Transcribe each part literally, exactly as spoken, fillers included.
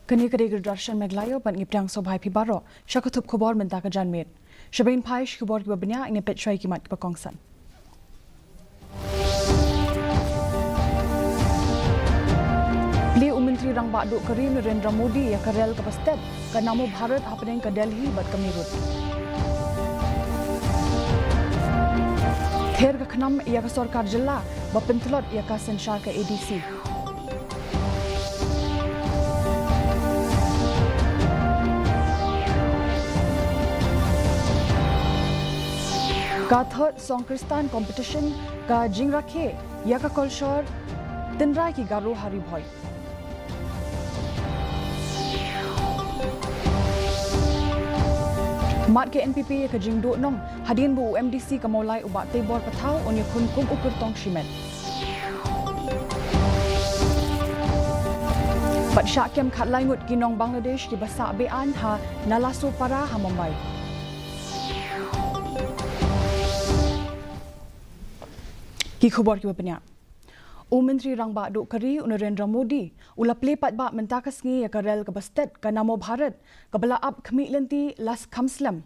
Kane ka dei ka Doordarshan Meghalaya bad ngi pdiang sngewbha ïa phi baroh sha ka thup khubor mynta ka janmiet. Sha ban phai sha ki khubor kiba bniah, ngin peit shuwa ïa ki mat kiba kongsan. Plie u Myntri Rangbah Duh ka ri Narendra Modi ïa ka rel kaba stet ka Namo Bharat hapdeng ka Delhi bad ka Meerut. Ther ka KHNAM ïa ka sorkar jylla ba pyntlot ïa ka synshar ka A D C. Ka Third Song Kristan Competition ka jingrakhe ïa ka kolshor tynrai ki Garo ha Ri Bhoi. Mad ka N P P ïa ka jingduh nong hadien ba u M D C ka Mawlai u Bah Teibor Pathaw un ïakhun kum u kyrtong shimet. Bad shah kem khatlai ngut ki nong Bangladesh kiba sah be-aiñ ha Nalasopara ha Mumbai. Ki khubor kiba bniah. U Myntri Rangbah Duh ka ri u Narendra Modi u la plie paidbah mynta ka sngi ïa ka rel kaba stet ka Namo Bharat kaba la ap khmih lynti la kham slem.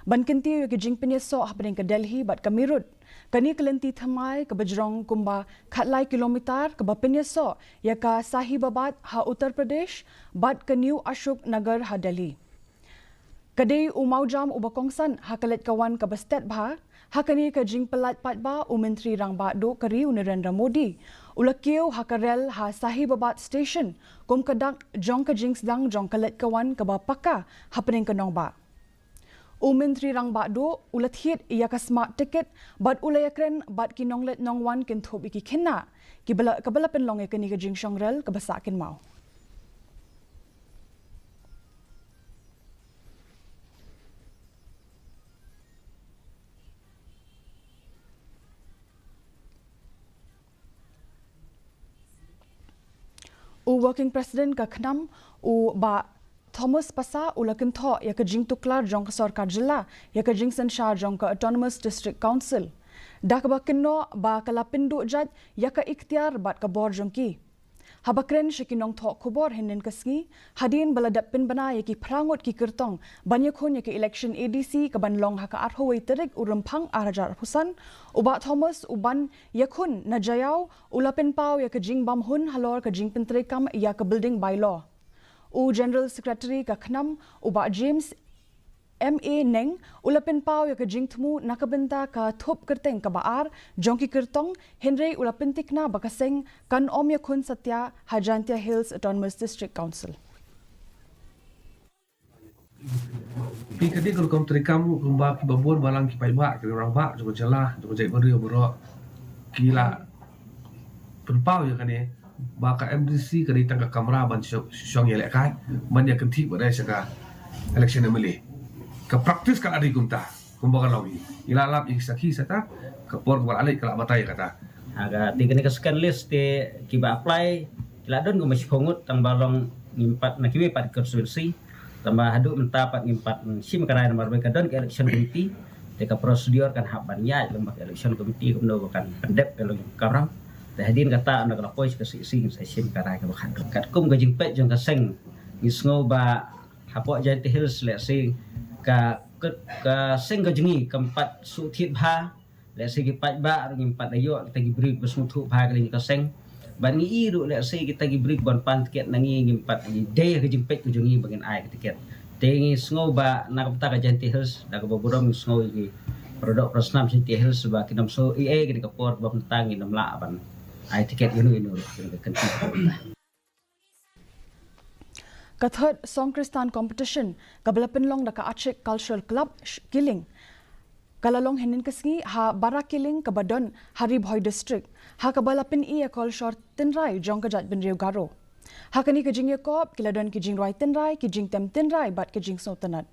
Ban kyntiew ïa ka jingpynïasoh hapdeng ka Delhi bad ka Meerut, kane ka lynti thymmai kaba jrong kumba khatlai kilometer kaba pynïasoh ïa ka Sahibabad ha Uttar Pradesh bad ka New Ashok Nagar ha Delhi. Ka dei u mawjam uba kongsan ha ka leit ka wan kaba stet bha. Ha kane ka jingpyllait paidbah, u Myntri Rangbah Duh ka ri u Narendra Modi u la kiew ha ka rel ha Sahibabad Station kum ka dak jong ka jingsdang jong ka leit ka wan kaba paka hapdeng ka nongbah. U Myntri Rangbah Duh u la thied ïa ka Smart Ticket bad u la ïakren bad ki nongleit nongwan kynthup ïa ki khynnah kiba la, kaba la pynlong ïa kane ka jingshong rel kaba sah kynmaw. U Working President ka KHNAM, u Bah Thomas Passah, u la kynthoh ïa ka jingtuklar jong ka sorkar jylla ïa ka jingsynshar jong ka Autonomous District Council, da kaba kynnoh ba ka la pynduh jait ïa ka iktiar bad ka bor jong ki. Haba kren sha ki nongthoh khubor hynnin ka sngi, hadien ba la dep pynbna ïa ki phra ngut ki kyrtong ban ïakhun ïa ka election A D C kaban long ha ka arphew wei tarik u Rymphang ar hajar arphew san, u Bah Thomas uban ïakhun na Jaïaw u la pynpaw ïa ka jingbymhun halor ka jingpyntreikam ïa ka Building Bylaw. U General Secretary ka KHNAM, u Bah James M A Neng, u la pynpaw ïa ka jingthmu na ka bynta ka thup kyrteng kaba ar jong ki kyrtong, hynrei u la pyntikna ba ka seng kan ym ïakhun satia ha Jaintia Hills Autonomous District Council. Phi ka dei ka rukom treikam kumba kiba bun balang ki paidbah, ki rangbah jong ka jylla, jong ka jaitbynriew baroh ki la pynpaw ïa kane ba ka M D C ka dei tang ka kamra ban shong, shong ïalehkai, ban ïa kynthih bad dei sha ka election M L A. Ka practice ka la dei kumta, kumba ka long hi. Ngi la lap ïa ki sakhi sata, ka por kaba la leit ka la batai ïa kata. Ha ka, te kane ka second list te kiba apply ki la don kumba shiphew ngut, tang ba long ngim pat na kiwei pat constituency. Tang ba haduh mynta pat ngim pat shim ka rai namar ba ka don ka election committee. Te ka procedure kan hap ban ïaid lem bad ka election committee kumno ba kan pyndep ïa la ka ram. Te hadien kata ynda ka la poi sha ka C E C ngin sa shim ka rai kaba khadduh. Katkum ka jingpeit jong ka seng, ngi sngew ba hapoh Jaintia Hills lehse ka, ka, ka seng ka jong ngi kam pat shu thied bha. Lehse ki paidbah ruh ngim pat da ïoh kita ki briew ba sngewthuh bha ka liang ka seng. Bad ngi i ruh lehse kita ki briew ban pan tiket na ngi ngim pat dei ha ka jingpeit ka jong ngi ba ngin ai ka tiket. Te ngi sngew ba na ka bynta ka Jaintia Hills, da kaba burom ngi sngew ïa ki para doh para snam Jaintia Hills ba kin ym sngew ei ei kane ka por ba mynta ngin ym lah ban ai tiket ïano ïano ruh kane ka kynti. Ka Third Song Kristan Competition kaba la pynlong da ka Achik Cultural Club, Sh-, Killing, ka la long hynnin ka sngi ha Bara Killing kaba don ha Ri Bhoi District, ha kaba la pyni ïa ka kolshor tynrai jong ka jaitbynriew Garo. Ha kane ka jingïakop ki la don ki jingrwai tynrai, ki jingtem tynrai bad ki jingsngewtynnad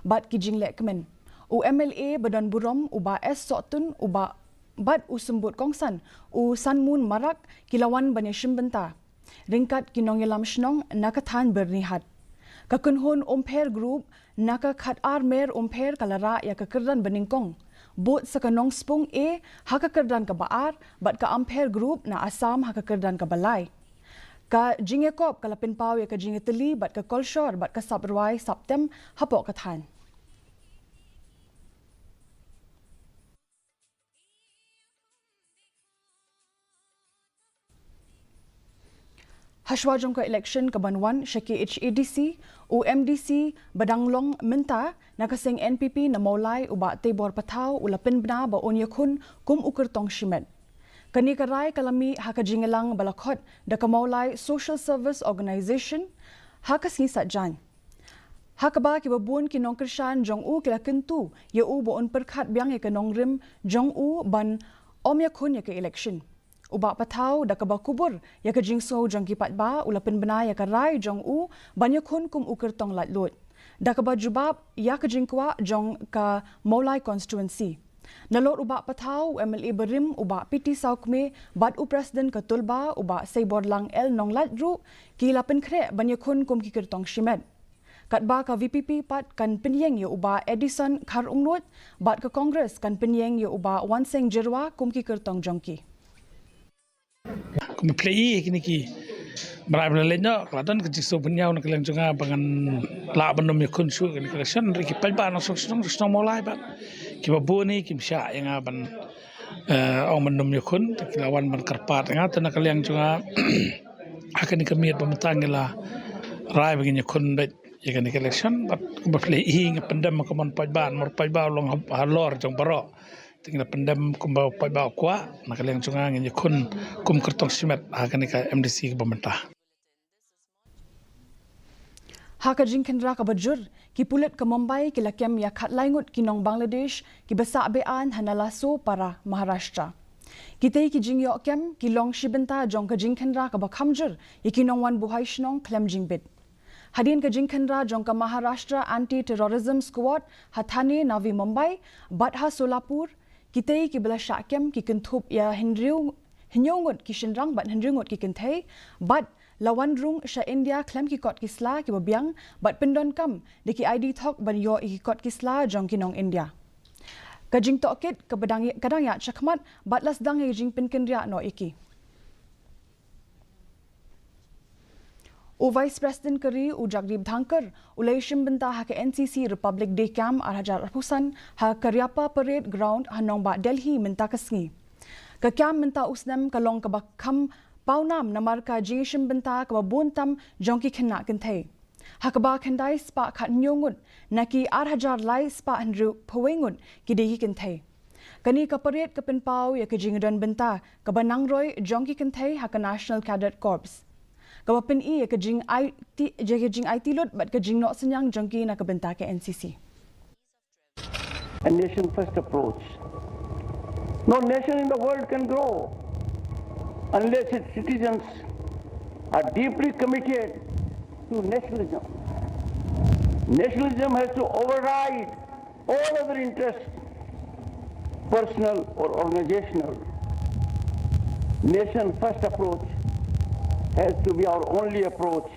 bad ki jinglehkmen. U M L A ba don burom u Bah S Sohtun, u Bah, bad u Symbud Kongsan u Sanmun Marak ki la wan ban ïashim bynta ryngkat ki nongïalam shnong na ka thaiñ Byrnihat. Ka kynhun Umpher Group na ka Khatar Mer Umpher ka la rah ïa ka kyrdan banyngkong, bud sa ka Nongspung A ha ka kyrdan kaba ar bad ka Umpher Group na Assam ha ka kyrdan kaba lai. Ka jingïakop ka la pynpaw ïa ka jingïatylli bad ka kolshor bad ka sap rwai sap tem hapoh ka thaiñ. Hashwa jong ka election ka ban wan sha K H A D C, u M D C ba dang long mynta na ka seng N P P na Mawlai, u Bah Teibor Pathaw, u la pynbna ba un ïakhun kum u kyrtong shimet. Kane ka rai ka la mih ha ka jingïalang ba la khot da ka Mawlai Social Service Organization ha ka sngi Saitjaiñ, ha kaba kiba bun ki nongkyrshan jong u ki la kyntu ïa u ba un pyrkhat biang ïa ka nongrim jong u ban ym ïakhun ïa ka election. U Bah Pathaw, da kaba kubur ïa ka jingsngew jong ki paidbah, u la pynbna ïa ka rai jong u ban ïakhun kum u kyrtong laitluid, da kaba jubab ïa ka jingkwah jong ka Mawlai constituency. Nalor u Bah Pathaw, u M L A barim, u Bah P T Sawkmie, bad u President ka Tulba, u Bah Seiborlang L Nonglait ruh ki la pynkhreh ban ïakhun kum ki kyrtong shimet. Katba ka V P P pat kan pynïeng ïa u Bah Edison Kharumnuid, bad ka Congress kan pynïeng ïa u Bah Wanseng Jyrwa kum ki kyrtong jong ki. Kumba phi la i kine ki, ba la, ba la leit noh, ka la don ka jingsngew pynïaw na ka liang jong nga ba ngan lah ban ym ïakhun shuh kane ka election, hynrei ki paidbah nongshong shnong, shnong Mawlai bad kiba bun hi kim shah ïa nga ban, eh, ong ban ym ïakhun, te ki la wan ban kyrpad ïa nga, te na ka liang jong nga ha kane ka miet ba mynta ngi la rai ba ngin ïakhun beit ïa kane ka election, bad kumba phi la i nga pyndem ka mon paidbah, namar paidbah u long ha, halor jong baroh. Te ngi la pyndem kumba paidbah u kwah, na ka liang jong nga ngin ïakhun kum kyrtong shimet ha kane ka M D C kaba mynta. Ha ka jingkhynra kaba jur, ki pulit ka Mumbai ki la kem ïa khatlai ngut ki nong Bangladesh kiba sah be-aiñ ha Nalasopara, Maharashtra. Kitei ki jingïoh kem ki long shi bynta jong ka jingkhynra kaba kham jur ïa ki nongwan buhai shnong khlem jingbit. Hadien ka jingkhynra jong ka Maharashtra Anti-Terrorism Squad ha Thane, Navi Mumbai, bad ha Solapur, kitei kiba la shah kem ki kynthup ïa hynriew, hynñiew ngut ki shynrang bad hynriew ngut ki kynthei, bad la wan rung sha India khlem ki kot ki sla kiba biang, bad pyndonkam da ki I D thok ban ïoh ïa ki kot ki sla jong ki nong India. Ka jingtohkit kaba dang, ka dang ïaid shakhmat, bad la sdang ïa ka jingpynkynriah noh ïa ki. U Vice President ka ri, u Jagdeep Dhankhar, u la ïashim bynta ha ka N C C Republic Day Camp ar hajar arphew san ha Cariappa Parade Ground ha nongbah Delhi mynta ka sngi. Ka camp mynta u snem ka long kaba kham pawnam namar ka jingïashim bynta kaba bun tam jong ki khynnah kynthei, ha kaba khyndai spah khathynñiew ngut na ki ar hajar lai spah hynriewphew wei ngut ki dei ki kynthei. Kane ka parade ka pynpaw ïa ka jingdon bynta kaba nangroi jong ki kynthei ha ka National Cadet Corps, kaba pyni ïa ka jingaiti, ïa ka jingaiti lut bad ka jingnoh synñiang jong ki na ka bynta ka N C C. A nation first approach. No nation in the world can grow unless its citizens are deeply committed to nationalism. Nationalism has to override all other interests, personal or organizational. Nation first approach has to be our only approach.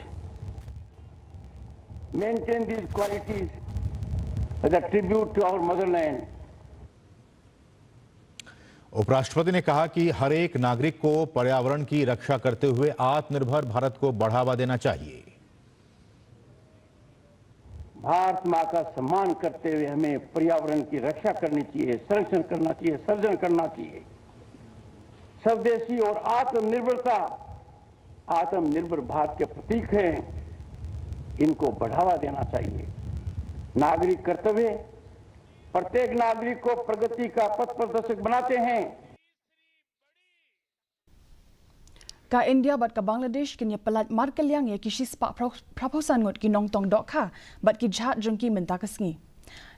Maintain these qualities as a tribute to our motherland. उपराष्ट्रपति ने कहा कि हर एक नागरिक को पर्यावरण की रक्षा करते हुए आत्मनिर्भर भारत को बढ़ावा देना चाहिए। भारत माँ का सम्मान करते हुए हमें पर्यावरण की रक्षा करनी चाहिए, संरक्षण करना चाहिए, सर्जन करना चाहिए। स्वदेशी और आत्मनिर्भरता आत्मनिर्भर भारत के प्रतीक हैं, इनको बढ़ावा देना चाहिए। नागरिक कर्तव्य प्रत्येक नागरिक को प्रगति का पथ प्रदर्शक बनाते हैं। Ka India bad ka Bangladesh kin ïa pyllait markylliang ïa ki shispah phraphew san ngut ki nongtong dohkha bad ki jhad jong ki mynta ka sngi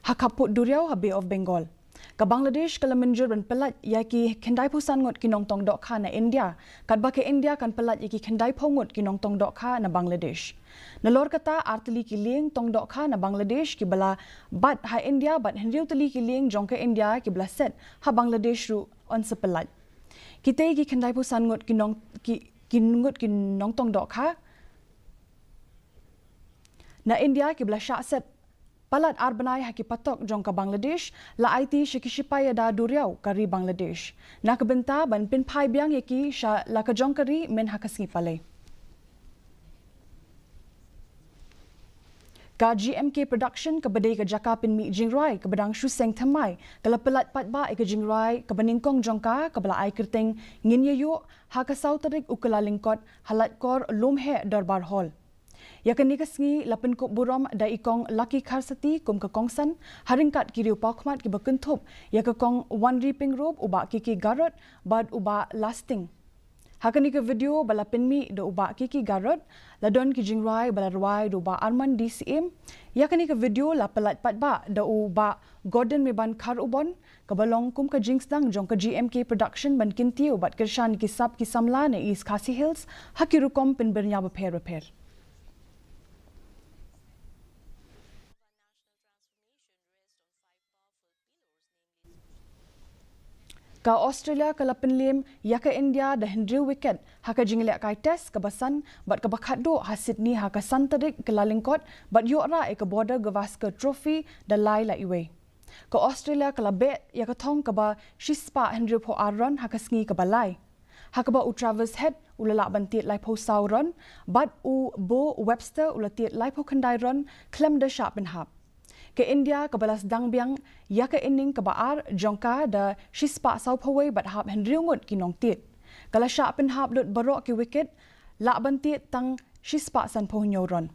ha khappud duriaw ha Bay of Bengal. Ka Bangladesh ka la mynjur ban pyllait ïa ki khyndaiphew san ngut ki nongtong dohkha na India, katba ka India kan pyllait ïa ki khyndaiphew ngut ki nongtong dohkha na Bangladesh. Nalor kata, ar tylli ki lieng tong dohkha na Bangladesh kiba la bat ha India bad hynriew tylli ki lieng jong ka India kiba la set ha Bangladesh ruh yn sa pyllait. Kitei ki khyndaiphew san ngut ki nong, ki, ki ngut ki nongtong dohkha na India kiba la shah set palat ar bnai ha ki patok jong ka Bangladesh la aiti sha ki shipai ïada duriaw ka ri Bangladesh na ka bynta ban pynphai biang ïa ki sha la ka jong ka ri myn ha ka sngi Palei. Ka G M K Production kaba dei ka jaka pynmih jingrwai kaba dang shu seng thymmai, ka la pyllait paidbah ïa ka jingrwai kaba nyngkong jong ka, kaba la ai kyrteng Ngin Ïa Ïuh, ha ka saw tarik u Kyllalyngkot, ha Laitkor Lumheh Dorbar Hall. Ïa kane ka sngi la pynkup burom da i Kong Lucky Kharsati kum ka kongsan, ha ryngkat ki riew pawkhmat kiba kynthup ïa ka Kong Wanri Pyngrope, u Bah Kiki Garod bad u Bah Lasting. Ha kane ka video ba la pynmih da u Bah Kiki Garod, la don ki jingrwai ba la rwai da u Bah Arman D Syiem. Ïa kane ka video la pyllait paidbah da u Bah Gordon Meban Kharubon, kaba long kum ka jingsdang jong ka G M K Production ban kyntiew bad kyrshan ki sap ki samla na East Khasi Hills ha ki rukom pynbyrngia bapher bapher. Ka Australia ka la pynliem ïa ka India da hynriew wicket ha ka jinglehkai test kaba san bad kaba khatduh ha Sydney ha ka san tarik Kyllalyngkot, bad ïoh rah ïa ka Border Gavaskar Trophy da lai la iwei. Ka Australia ka la beh ïa ka thong kaba shispah hynriewphew ar run ha ka sngi kaba lai, ha kaba u Travis Head u la lah ban tied laiphew saw run, bad u Beau Webster u la tied laiphew khyndai run khlem da shah pynhap. Ka India kaba la sdang biang ïa ka inning kaba ar jong ka da shispah sawphew wei bad hap hynriew ngut ki nongtied, ka la shah pynhap lut baroh ki wicket, lah ban tied tang shispah sanphew hynñiew run.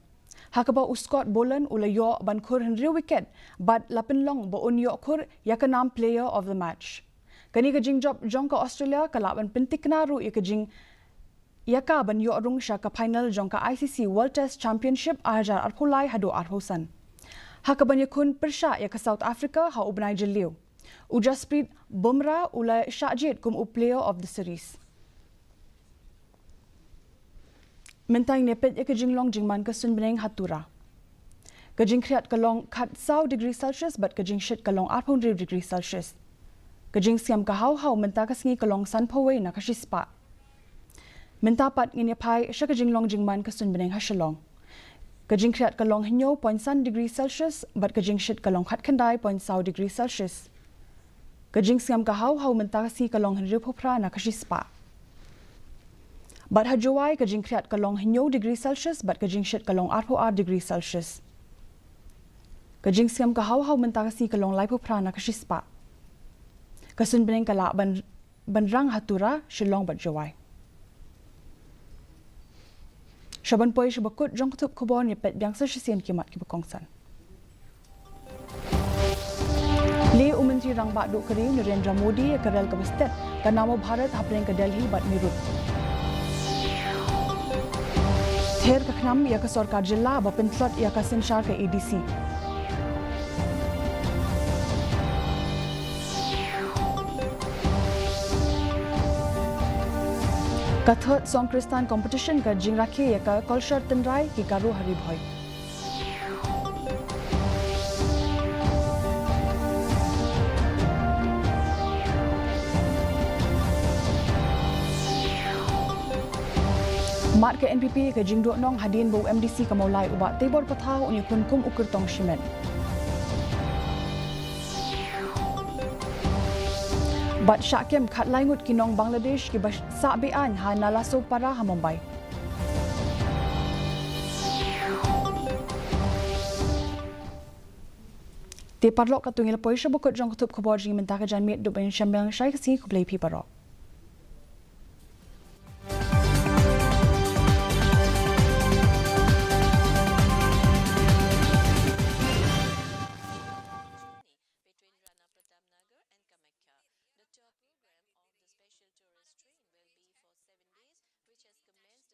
Ha kaba u Scott Boland u la ïoh ban khur hynriew wicket bad la pynlong ba un ïoh khur ïa ka nam Player of the Match. Kane ka jingjop jong ka Australia ka lah ban pyntikna ruh ïa ka jing ïa ka ban ïoh rung sha ka final jong ka I C C World Test Championship ar hajar arphew lai haduh arphew san, ha kaban ïakhun pyrshah ïa ka South Africa ha u bnai Jylliew. U Jasprit Bumrah u la shah jied kum u Player of the Series. Mynta ngin ïa peit ïa ka jinglong jingman ka suiñ bneng ha Tura. Ka jingkhriat ka long khatsaw degree Celsius bad ka jingshit ka long arphew hynriew degree Celsius. Ka jingsngem ka haw haw mynta ka sngi ka long sanphew wei na ka shispah. Mynta pat ngin ïa phai sha ka jinglong jingman ka suiñ bneng ha Shillong. Ka jingkhriat ka long hynñiew point san degree Celsius bad ka jingshit ka long khatkhyndai point saw degree Celsius. Ka jingsngem ka haw haw mynta ka sngi ka long hynriewphew phra na ka shispah. Bad ha Jowai ka jingkhriat ka long hynñiew degree Celsius bad ka jingshit ka long arphew ar degree Celsius. Ka jingsngem ka haw haw mynta ka sngi ka long laiphew phra na ka shispah. Ka suiñ bneng ka lah ban, ban rang ha Tura, Shillong bad Jowai. Shaban poi shaba kut jong ka thup khubor, ngin ïa peit biang sa shisien ki mat kiba kongsan. Leh u Myntri Rangbah Duh ka ri u Narendra Modi ïa ka rel kaba stet ka Namo Bharat hapdeng ka Delhi bad Meerut. Ther ka KHNAM ïa ka sorkar jylla ba pyntlot ïa ka synshar ka A D C. Ka Third Song Kristan Competition ka jingrakhe ïa ka Kolshor Tynrai ki Garo ha Ri Bhoi. Mad ka N P P ka jingduhnong hadien ba u M D C ka Mawlai u Bah Teibor Pathaw un ïakhun kum u kyrtong shimet. Bad shah kem khatlai ngut ki nong Bangladesh kiba sah be-aiñ ha Nalasopara ha Mumbai. Te paralok, katto ngi la poi sha ba kut jong ka thup khubor jong ngi mynta ka janmiet, dup ban ïashem biang shai ka sngi, khublei phi baroh.